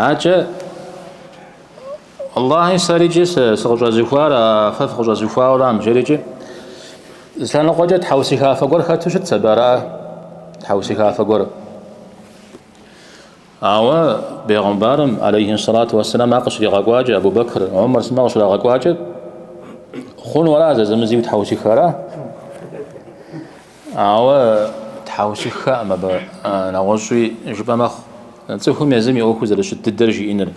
Акӏэ, Аллахьи сэрикӏи сыкъыщӏэзыхуар, а фэ фыкъыщӏэзыхуауэрам, жерикӏи, зы лъэныкъуэкӏэ тхьэусыхафэ гуэр хэту щытщ абы, ара тхьэусыхафэ гуэр. Ауэ бегъымбарым, алейхи сэлату уэсселам, ар къыщригъэкӏуакӏэ, Абу Бэкр, Умар сымэ къыщрагъэкӏуакӏэ, хъуну ара зэзэмызи утхьэусыхэра? Ауэ тхьэусыхэкъым абы, нэгъуэщӏуи жыпӏэ мэхъу. Цӏыхум езым и ӏуэхур зэрыщыт дыдэр жиӏэныр,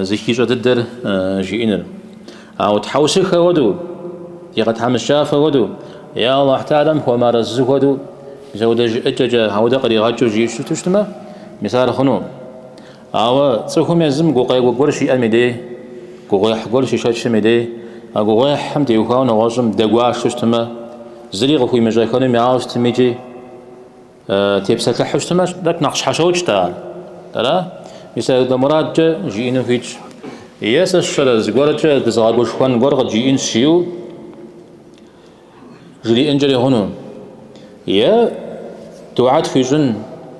зыхищӏэ дыдэр жиӏэныр. Ауэ тхьэусыхэ хуэдэу, игъэтхьэмыщкӏафэ хуэдэу, е Аллахь Тэхьэлам хуэмыарэзы хуэдэу, мис ауэдэ жыӏэкӏэкӏэ, ауэдэ къригъэкӏыу жиӏэу щыту щытмэ, мис ар хъуну. Ауэ цӏыхум езым гукъеуэ гуэр щиӏэм и дей, гугъуехь гуэр щишэчым и дей, а гугъуехьым теухуауэ нэгъуэщӏым дэгуашэу щытмэ, зыри къыхуимыщӏэхэнуми ауэ щытми икӏи тепсэлъыхьу щытмэ, тӏэкӏу нэхъ щхьэщокӏ-тӏэ ар. Ара? Мис апхуэдэ мурадкӏэ жиӏэну хуитщ. Е сэ сщӏэрэ зыгуэркӏэ дызыгъэгушхуэн гуэр къыджиӏэнщ жиӏэу жриӏэнкӏэри хъуну. Е дугьэ тхуищӏын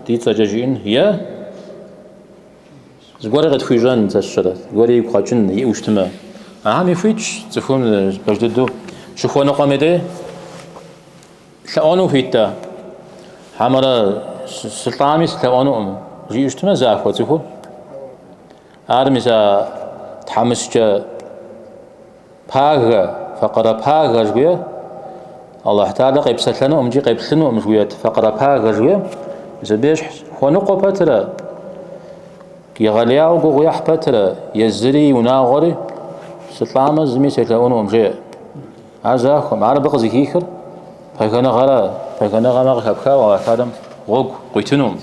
ди цӏэкӏэ жиӏэн, е зыгуэри къытхуищӏэн, сэ сщӏэрэ, зыгуэри игу къэкӏын, иӏэу щытмэ. Ахэми хуитщ цӏыхум пэж дыдэу щыхуэныкъуэм и дей лъэӏуэну хуит-тӏэ. Хьэмэрэ сылӏами сылъэӏуэнукъым, жиӏэу щытмэ, захуэ цӏыхур. Ар мис а тхьэмыщкӏэ Пагэ, факъырэ пагэ жыхуиӏэр, Алыхь Тэхьэлэ къепсэлъэнукъым икӏи къеплъынукъым жыхуиӏэт, факъырэ пагэ жыхуиӏэр, мис абы ещхьщ. Хуэныкъуэ пэтрэ, егъэлеяуэ гугъу ехь пэтрэ, езыри и унагъуэри сылӏамэ зыми селъэӏунукъым, жеӏэ. Ар захуэм, ар абы къызыхихыр пагэныгъэра, пагэныгъэмэ къыхэпхауэ Алыхь Тэхьэлэм гъуэгу къуитынукъым.